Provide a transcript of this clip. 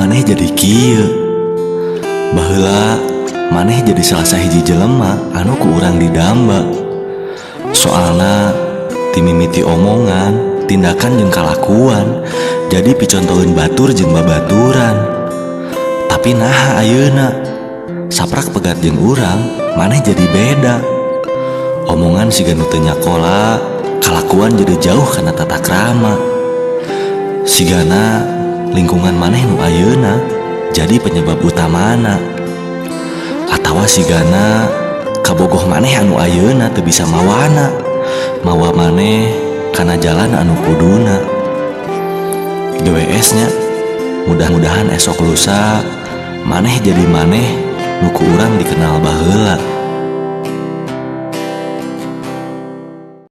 Maneh jadi kieu? Baheula maneh jadi salah sahiji jelema anu ku urang didamba. Soalna ti mimiti omongan, tindakan jeung kalakuan jadi picontoheun batur jeung babaturan. Tapi naha ayeuna saprak pegat jeung urang, maneh jadi beda? Omongan siga nu teu nyakola, kalakuan jadi jauh kana tata krama. Sigana lingkungan maneh nu ayeuna jadi penyebab utamana, atawa sigana kabogoh maneh anu ayeuna teu bisa mawana mawa maneh kana jalan anu kuduna. GWS nya, mudah-mudahan esok lusa maneh jadi maneh nu ku urang dikenal baheula.